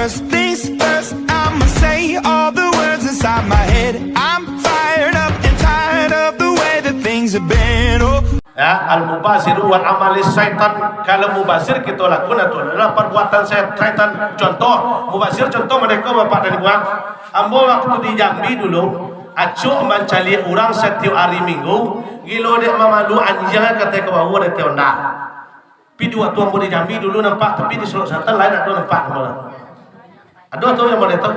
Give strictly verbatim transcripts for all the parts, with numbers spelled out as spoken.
First things first, I'ma say all the words inside my head. I'm fired up and tired of the way that things have been. Oh. Ya, al-mubaziru wal amali syaitan. Kalau mubazir kito lakukan itu adalah perbuatan syaitan. Contoh, mubazir contoh mereka bapak dan ibu. Ambo waktu di Jambi dulu, acok mancaliak urang satiok ari Minggu, gilo dek mamalu anjiang katai ka bawah dek Honda. Tapi di waktu ambo di Jambi dulu nampak, tapi di Solok Selatan lain ado nampak ambo lah. Ado tu yang model tu.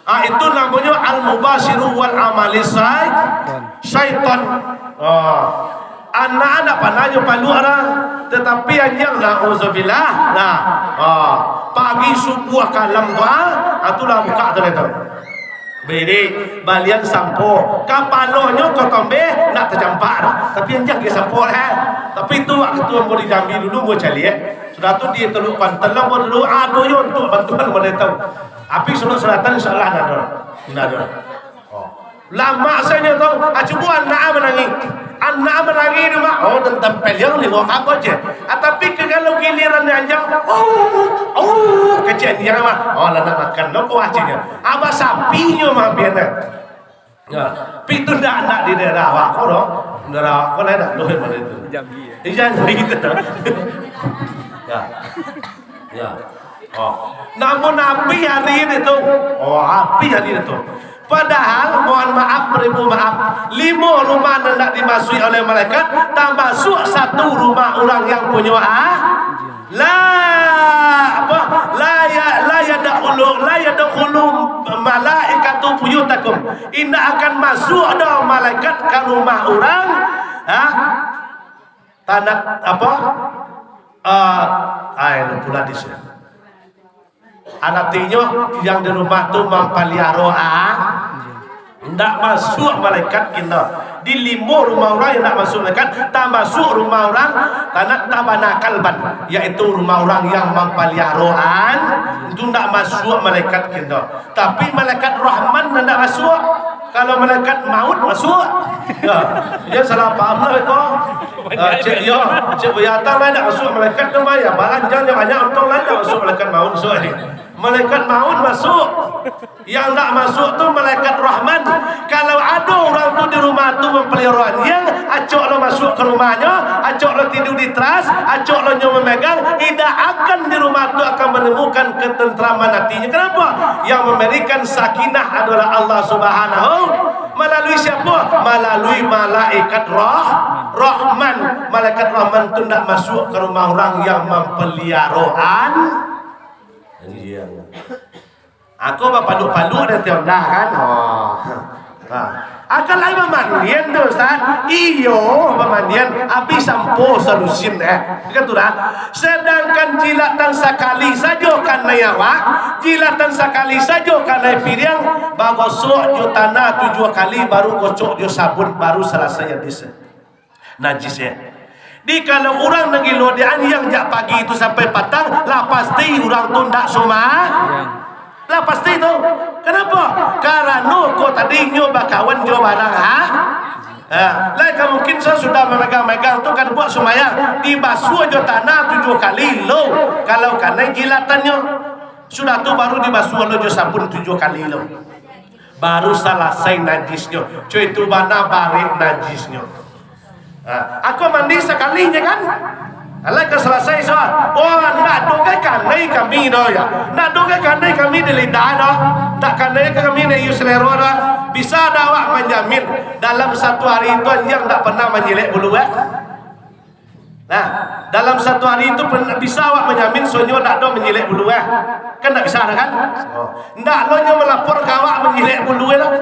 Ah, itu namonyo al-mubaziru wal amali syai-, syaitan. Ah. Anak ndak panah nyo paluak lah, tatapi anjiang, nauzubillah. Nah, ah, pagi subuah kalam tu, ah, ah, tu lah buka tu lah tu. Baitu, balian sampo. Kapalonyo ka tombeh, ndak tajampak doh. Tapi anjiang ka sampo lah. Tapi tu waktu ambo di Jambi dulu, ambo caliak. Sudah tu di Teluk Panten lah, ambo dulu, ado yo untuak bantuan model tu. Tapi Solok Selatan, insyaallah, ndak ado. Ndak ado. Oh. Lamak sajo tu, ah, cubo anak manangih. Anak manangih di rumah, oh, tantang peliang liwak aku je. Ah, tapi kalau giliran anjiang, oh, oh, kecek anjiang mah. Oh, lah nak makan, lo kuah je. Abah sapinyo mah pian. Ya, tapi itu ndak, ndak di daerah awak ko doh. Daerah awak ko lah ndak doh model itu. Jambi, ya. Di Jambi gitu. Ya. Ya. Oh. Namun api hari itu. Oh, api hari itu. Padahal, mohon maaf, baribu maaf, limo rumah nan ndak dimasuki oleh malaikat, tamasuak satu rumah urang yang punyo, ah? La, apa? La ya, la yadkhulu, la yadkhulu malaikatu buyutakum. Indak akan masuak doh malaikat ka rumah urang, ha? Tanah, apa? Ah, ai, lupo lah di sini. Aratinyo, yang di rumah tu mampaliaro, ah? Ndak masuak malaikat kito. Di limo rumah urang yang ndak masuak malaikat, tamasuak rumah urang, tanah tabana kalban, yaitu rumah urang yang mampaliaroan, itu ndak masuak malaikat kito. Tapi malaikat Rahman ndak masuak. Kalau malaikat maut masuak. Ya, ya salah paham lah ko. Ah, cek yo, cek Buya Atang lah ndak masuak malaikat tu mah, ya, balanjang nyo banyak, untuang lah ndak masuak malaikat maut masuak ni. Malaikat maut masuak. Yang ndak masuak tu malaikat Rahman. Kalau ado urang tu di rumah tu mampaliaro anjiang, acok lo masuak ka rumahnyo, acok lo tidu di teras, acok lo nyo mamegang, indak akan di rumah tu akan manemukan ketentraman atinyo. Kenapa? Yang mambarikan sakinah adolah Allah Subhanahu. Malalui siapa? Malalui malaikat Rah-, Rahman. Malaikat Rahman tu ndak masuak ka rumah urang yang mampaliaro an-, anjiang. Ako bapaluak-paluak dek Honda kan? Oh. Ha. Akan lai bamandian tu, Ustaz? Iyo, bamandian. Abih sampo salusin, eh. Kan tu dah. Sedangkan jilatan sakali sajo kanai awak, jilatan sakali sajo kanai piriang, bagosok jo tanah tujuah kali, baru gosok jo sabun, baru salasai abih. Najis, ya. Di kalau urang nan gilo di anjiang jak pagi tu sampai patang, lah pasti urang tu ndak suma-, lah pasti tu. Kenapa? Karano ko tadi nyo bakawan jo barang, ha? Ha, lai ka mungkin sa sudah mamegang-megang tu kan buek sumbayang, dibasuah jo tanah tujuah kali lo, kalau kanai jilatannyo. Sudah tu baru dibasuah lo jo sabun tujuah kali lo. Baru salasai najisnyo. Co itu bana barek najisnyo. Ha, ako mandi sakali je kan? Alah ka salasai so. Oh, ndak doh gai kanai kami doh ya. Ndak doh gai kanai kami di lidah doh. Ndak kanai kami di iyu selero doh. Bisa dak awak manjamin dalam satu hari tu anjiang ndak pernah manyilek bulu, eh? Nah, dalam satu hari tu pen-, bisa awak manjamin sonyo ndak ado manyilek bulu, eh? Kan ndak bisa dah kan? Oh. Ndak lo nyo malapor ka awak manyilek bulu, eh, lah.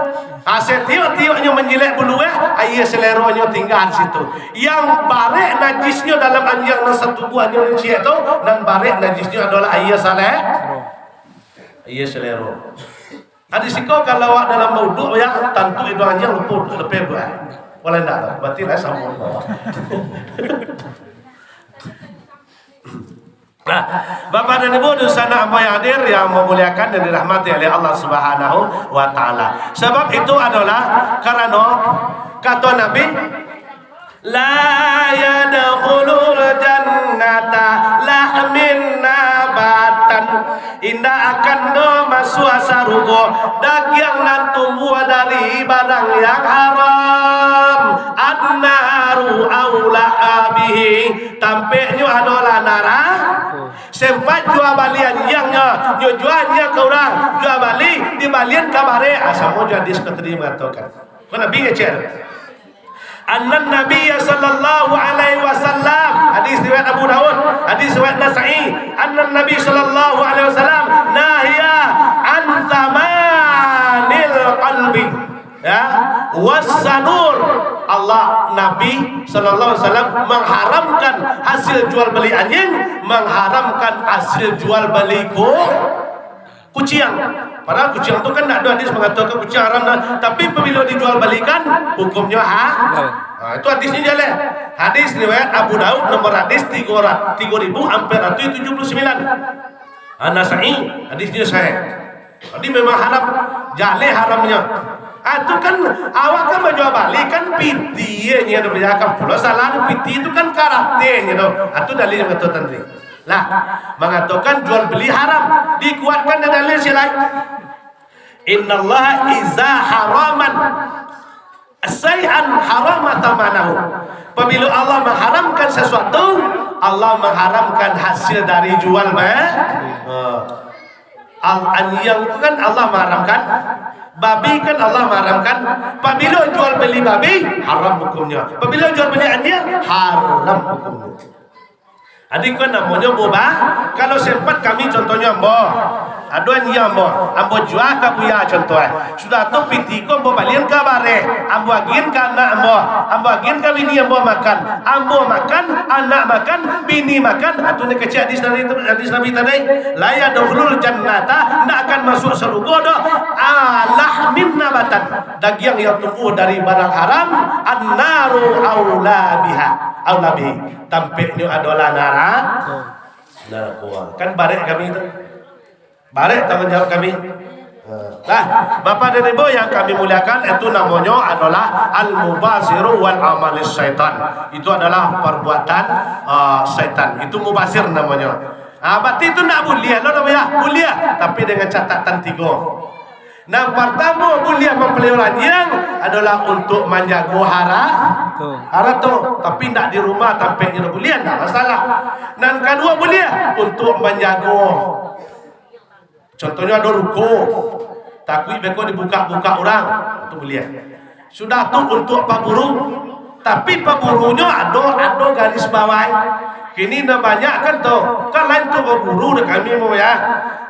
Ha, satiok-tioknyo manyilek bulu, eh, aia seleronyo tingga di situ. Yang barek najisnyo dalam anjiang nan satubuahnyo nan ciek tu, nan barek najisnyo adolah aia sale-, aia selero. Adi siko kalau awak dalam bauduak, ya, tantu iduang anjiang lupo lepe buah. Walai ndak, berarti lah samo. Nah, Bapak dan Ibu, dunsanak ambo yang hadir, yang memuliakan dan dirahmati oleh Allah Subhanahu wa Ta'ala. Sebab itu adalah karena kata Nabi, "La yadkhulul jannata lahmin nabatan." Indak akan doh masuak sarugo dagiang nan tumbuah dari barang yang haram. Annaru aula bihi, tampeknyo adolah narako. Sempat jua bali anjiangnyo, nyo jua anjiang ka urang, jua bali, dibalian ka barek. Ah, samo jo hadis ko tadi mangatokan. Ko Nabi ngecek. Annan Nabi sallallahu alaihi wasallam, hadis riwayat Abu Daud, hadis riwayat Nasa'i, annan Nabi sallallahu alaihi wasallam nahya an tsamanil qalbi, ya, was sanur. Allah, Nabi sallallahu alaihi wasallam mangharamkan hasil jual bali anjing, mangharamkan hasil jual bali ku-, kuciang. Padahal kuciang tu kan ndak ado hadis mangatokan kuciang haram, nah. Tapi pabilo dijual balikan, hukumnyo ha-, ha, itu hadisnyo jaleh. Hadis riwayat Abu Daud, nomor hadis tigo ra-, tigo ribu ampek ratuih tujuh puluh sambilan. An-Nasa'i, hadisnyo sahih. Jadi memang haram, jaleh haramnyo. Ah, tu kan awak kan bajual bali kan piti, nyo ado baliakan pulo salah, piti tu kan karate nyo tu. Ah, tu dalil mangatokan tadi. Lah, mangatokan jual beli haram. Dikuatkan dari dalil si lain. Innallaha iza haraman syai'an harama tsamanahu. Apabila Allah mengharamkan sesuatu, Allah mengharamkan hasil dari jual be-, eh, al-, anjiang tu kan Allah mengharamkan, babi kan Allah mengharamkan. Apabila jual beli babi, haram hukumnya. Apabila jual beli anjiang, haram hukumnya. Jadi ko namonyo mubah. Kalau sempat kami, contohnyo ambo, ado anjiang ambo, ambo jua ka buya contoh, eh. Sudah tu piti ko ambo balian ka bareh, ambo agian ka anak ambo, ambo agian ka bini ambo makan, ambo makan, anak makan, bini makan. Ah, tu nan kecek hadis Nabi, hadis Nabi tadi, "La yadkhulul jannata," ndak akan masuk sarugo doh, "ala lahmin nabata," dagiang yang tumbuh dari barang haram, "annaru aula biha, aula bihi." Tampeknyo adolah nara-, narako. Kan barek kami tu. Barek tanggung jawab kami. Nah, Bapak dan Ibu yang kami muliakan, itu namonyo adolah al-mubaziru wal amalis syaitan. Itu adalah perbuatan, ah, syaitan. Itu mubazir namonyo. Ah, berarti itu ndak buliah lo, ndak buliah? Buliah, tapi dengan catatan tigo. Nan partamo buliah mampalihara anjiang adolah untuak manjago hara-, Tu. harato, tapi ndak di rumah tampeknyo, buliah, ndak masalah. Nan kaduo buliah untuak manjago, contohnyo ado ruko, takuik beko dibukak-bukak urang, tu buliah. Sudah tu untuak paburu, tapi paburunyo ado, ado garis bawah. Kini nan banyak kan tu, kan lain tu paburu dek kami mau ya.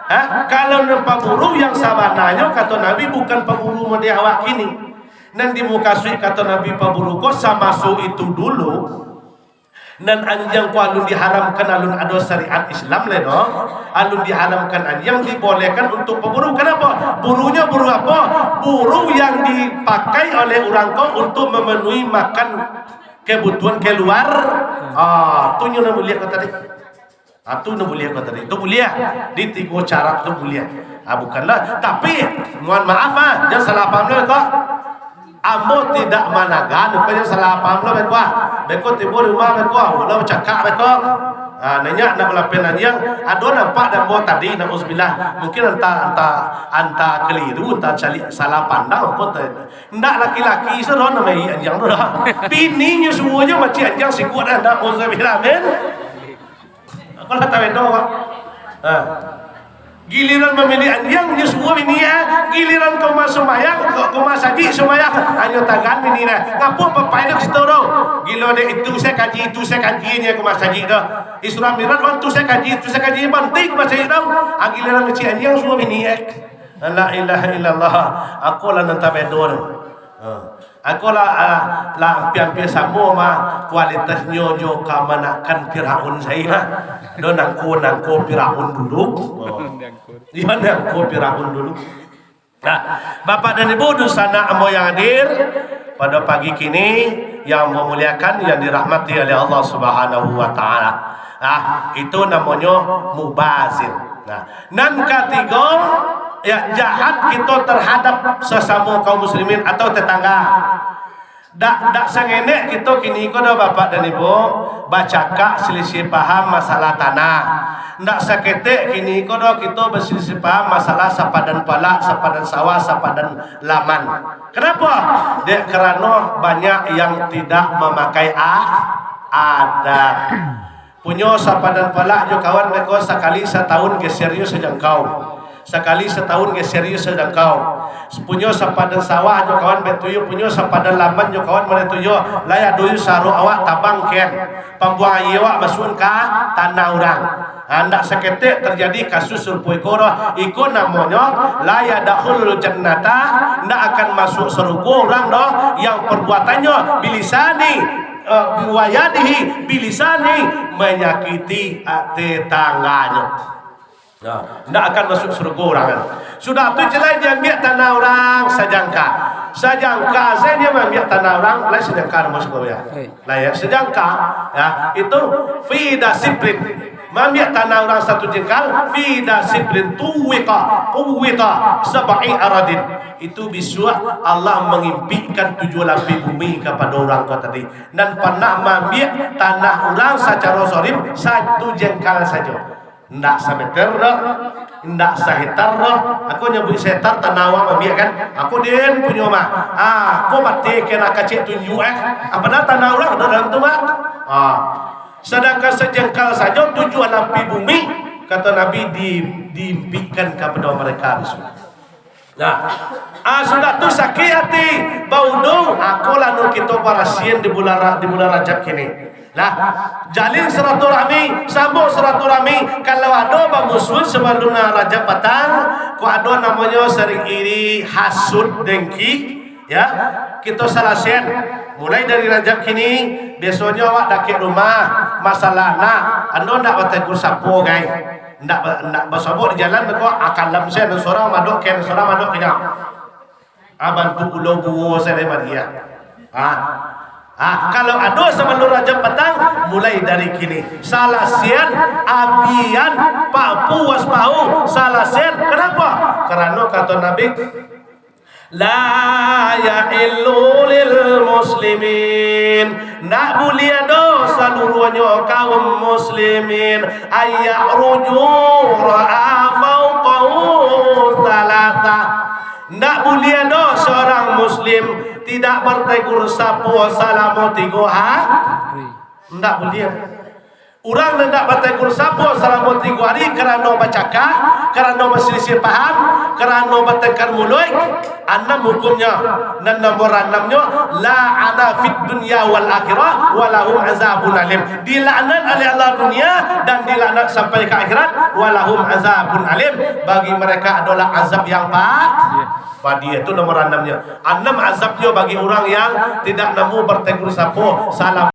Ha? Kalau nan paburu yang sabananyo, kato Nabi, bukan paburu model awak kini. Nan dimukasuik kato Nabi paburu ko samaso itu dulu, nan anjiang ko alun diharamkan, alun ado syariat Islam lai doh. Alun diharamkan anjiang, dibolehkan untuak paburu. Kanapo? Burunyo buru apo? Buru yang dipakai oleh urang ko untuak mamanuhi makan kebutuhan kalua. Ah, tu nyo nan buliah ko tadi. Ah, tu nan buliah ko tadi. Tu buliah. Di tigo syarat tu buliah. Ah, bukanlah. Tapi, mohon maaf ah, jan salah paham lah ko. Ambo tidak managan, ko jan salah paham lah beko ah. Beko tibo di rumah beko ah, ulah bacakak beko. Ah, nanya nak balapen anjiang, ado nampak dek ambo tadi, nauzubillah. Mungkin anta, anta, anta keliru, anta caliak salah pandang, apo anta. Ndak laki-laki sadono nan mairi anjiang tu doh. Bininyo suruahnyo mancik anjiang sikuak dah, nauzubillah, amin. Ko lah tabeda, Pak. Ha. Giliran mamilih anjiang, nyo suruah bini, ah. Giliran ka rumah sumbayang, ka, ka masajik sumbayang, hanyo tagan bini, nah. Ngapo papai tu ka situ tu? Gilo dek itu se kaji, itu se kaji, nyo ka masajik tu. Isra Mi'raj, wan tu se kaji, itu se kaji, banti ka masajik tu. Ah, giliran mancik anjiang, suruah bini, eh. La ilaha illallah. Ako lah nan tabeda tu. Ha. Ako lah, ah, lah ampia-ampia samo mah kualitasnyo jo kamanakan Firaun sajo mah. Do nangko-nangko Firaun dulu. Oh. Iyo, nangko Firaun dulu. Nah, Bapak dan Ibu dunsanak ambo yang hadir pada pagi kini, yang ambo muliakan, yang dirahmati oleh Allah Subhanahu wa Ta'ala. Nah, itu namonyo mubazir. Nah, nan katigo, ya, jahat kito terhadap sasamo kaum muslimin atau tetangga. Dak, dak sangenek kito kini ko doh, Bapak dan Ibu, bacakak selisih paham masalah tanah. Ndak saketek kini ko doh kito baselisih paham masalah sapadan palak, sapadan sawah, sapadan laman. Kenapa? Dek karano banyak yang tidak mamakai ah, adat. Punyo sapadan palak jo kawan beko sakali satahun geser yo sajangkau. Sakali satahun geser yo sajangkau. Punyo sapadan sawah jo kawan beko yo, punyo sapadan laman jo kawan beko yo. Lai ado yo sarok awak tabang ken. Pambuang aia awak masuak ka tanah urang. Ha, ndak saketek terjadi kasus sarupo iko doh. Iko namonyo la yadkhulul jannata, ndak akan masuk sarugo urang doh yang perbuatannyo bilisani, eh, wayadihi, bilisani, manyakiti, ah, tetangganyo. Nah, ndak akan masuk sarugo urang kan. Sudah tu jalai diambiak tanah urang sajangka. Sajangka sajo maambiak tanah urang, lai sajangka namo sarugo ya. Hei. Lah ya, sajangka, ya, itu fida sibrin. Maambiak tanah urang satu jengkal, fida sibrin tuwika, kuwita, sab'i aradin. Itu bisuak Allah mangimpikkan tujuah lapih bumi kapado urang ko tadi. Nan panah maambiak tanah urang sacaro zolim satu jengkal sajo. Ndak sameter doh, ndak sahektar doh. Ako nyabuik sahektar tanah urang maambiak kan. Ako den punyo mah. Ah, ko mati kena kacik tunjuk eh. Apa dah tanah urang ado dalam tu mah? Ah. Sadangkan sajengkal sajo tujuah lapih bumi, kato Nabi, di, diimpikkan kapado mereka bisuak. Nah, ah, sudah tu sakik ati, baudung, ah, ko lah nu kito barasian di bulan Ra-, di bulan Rajab kini. Nah, jalin silaturahmi, sambung silaturahmi, kalau ado bamusuhan sabalun Rajab patang, ko ado namonyo sarik iri, hasud, dengki, ya, kito salasian. Mulai dari Rajab kini, biasonyo awak dakek rumah, masalah anak, ando ndak bategur sapo, gai. Ndak ba-, ndak basobok di jalan, beko, ah, kalam se, nan sorang madok ke, nan sorang madok ke nyo. Ah, bantu ulo buo se lai baliak. Ah. Ah, kalau ado sabalun Rajab patang, mulai dari kini. Salasian, abian, papuas pahu, salasian. Kenapa? Karano kato Nabi, La yahillu lil muslimin, ndak buliah doh saluruahnyo kaum muslimin, ayyakhruju ra'a fauqahu tsalatsa. Ndak buliah doh seorang muslim tidak bertegur sapo salamo tigo ha-, ndak buliah. Urang nan ndak bategur sapo salamo tigo ari karano bacakak, karano baselisih paham, karano batengkar muluik, anam hukumnyo. Nan nomor anamnyo, la'ana fid dunya wal akhirah, walahum azabun alim. Dilaknat oleh Allah dunia dan dilaknat sampai ka akhirat, walahum azabun alim. Bagi mereka adolah azab yang pa-, padih. Itu nomor anamnyo. Anam azabnyo bagi urang yang tidak namu bategur sapo salam